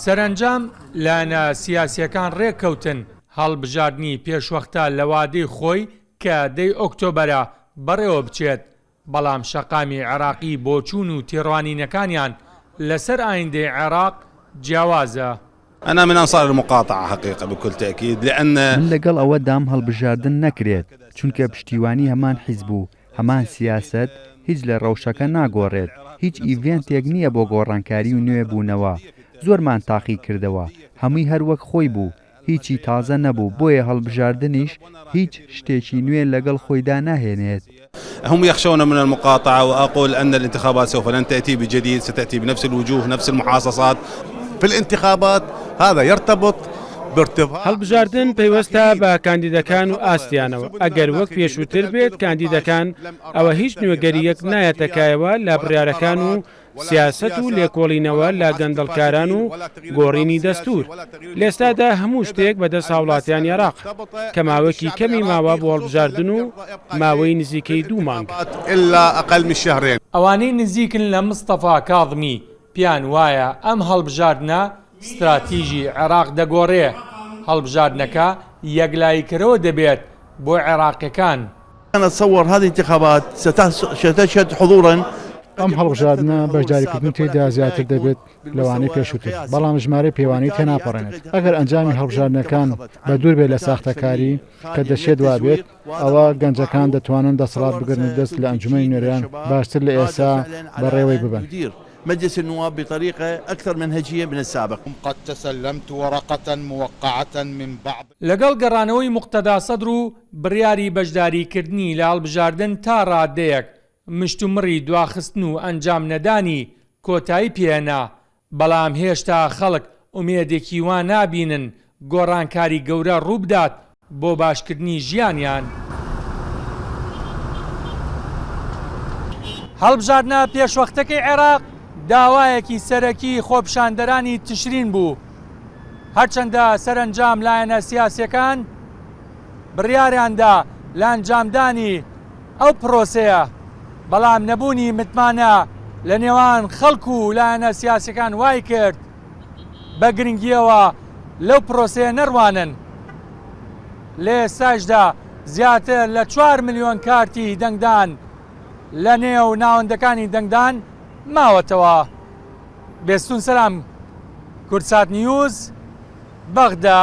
سەرەنجام لایەنە سیاسییەکان رێککەوتن هەڵبژاردنی پێشوەختە لە وادەی خۆی کە دە ی ئۆکتۆبەرە بەڕێوەبچێت، بەڵام شەقامی عێراقی بۆچوون و تێڕوانینەکانیان لەسەر ئایندەی عێراق جیاوازە. انا من انصار المقاطعە حقیقە بکل تاکید لان. من لەگەڵ ئەوەدام هەڵبژاردن نەکرێت، چونکە پشتیوانی هەمان حیزب و هەمان سیاسەت هیچ لە ڕەوشەکە ناگۆڕێت، هیچ ئیڤێنتێک نییە بۆ گۆڕانکاری و نوێ بوونەوە، زۆرمان تاقی کردەوە، هەمووی هەر وەک خۆی بوو، هیچی تازە نەبوو، بۆیە هەڵبژاردنیش هیچ شتێکی نوێ لەگەڵ خۆیدا ناهێنێت. هم يخشون من المقاطعة وأقول أن الانتخابات سوف لن تأتي بجديد ستأتي بنفس الوجوه نفس المحاصصات في الانتخابات هذا يرتبط بارتفاع هەڵبژاردن پەیوەستە بە کاندیدەکان و ئاستیانەوە، ئەگەر وەک پێشووتر بێت کاندیدەکان، ئەوە هیچ نوێگەرییەک نایەتە کایەوە لە بڕیارەکان و سیاسەت و لێکۆڵینەوە لە گەندەڵکاران و گۆڕینی دەستوور. لێستادا هەموو شتێک بەدەست هاوڵاتیانی عێراقە، کە ماوەکی کەمی ماوە بۆ هەڵبژاردن و ماوەی نزیکەی دوو مانگە. ئەوانەی نزیکن لە مستەفا کاظمی پێیان وایە ئەم هەڵبژاردنە ستراتیژی عێراق دەگۆڕێ، هەڵبژاردنەکە یەکلاییکەرەوە دەبێت بۆ عێراقیەکان. اتصور هذه الانتخابات ستشهد حضورا. ئەم هەڵبژاردنە بەشداریکردن تێیدا زیاتر دەبێت لەوانەی پێشووتر، بەڵام ژمارەی پێوانەیی تێناپەڕێنێت. ئەگەر ئەنجامی هەڵبژاردنەکان بەدوور بێت لە ساختەکاری، کە دەشێت وابێت، ئەوا گەنجەکان دەتوانن دەسەڵات بگرنە دەست لە ئەنجومەنی نوێنەران باشتر لە ئێستا بەڕێوەی ببەن. مجلس النواب بطريقة اکثر منهجیە من السابق. قد تسلمت ورقة موقعة من بعض. لەگەڵ گەڕانەوەی موقتەدا سەدر و بڕیاری بەشداریکردنی لە هەڵبژاردن تا ڕادەیەک مشتومڕی دواخستن و ئەنجام نەدانی کۆتایی پێهێنا، بەڵام هێشتا خەڵک ئومێدێکی وا نابینن گۆڕانکاری گەورە ڕووبدات بۆ باشکردنی ژیانیان. هەڵبژاردنە پێشوەختەکەی عێراق داوایەکی سەرەکی خۆپیشاندەرانی تشرین بوو، هەرچەندە سەرەنجام لایەنە سیاسیەکان بڕیاریاندا لە ئەنجامدانی ئەو پرۆسەیە، بەڵام نەبوونی متمانە لە نێوان خەڵک و لایەنە سیاسیەکان وایکرد بە گرنگییەوە لەو پرۆسەیە نەڕوانن. لە ئێستاشدا زیاتر لە چوار ملیۆن کارتی دەنگدان لە نێو ناوەندەکانی دەنگدان ماوەتەوە. بێستون سەلام، کوردسات نیوز، بەغدا.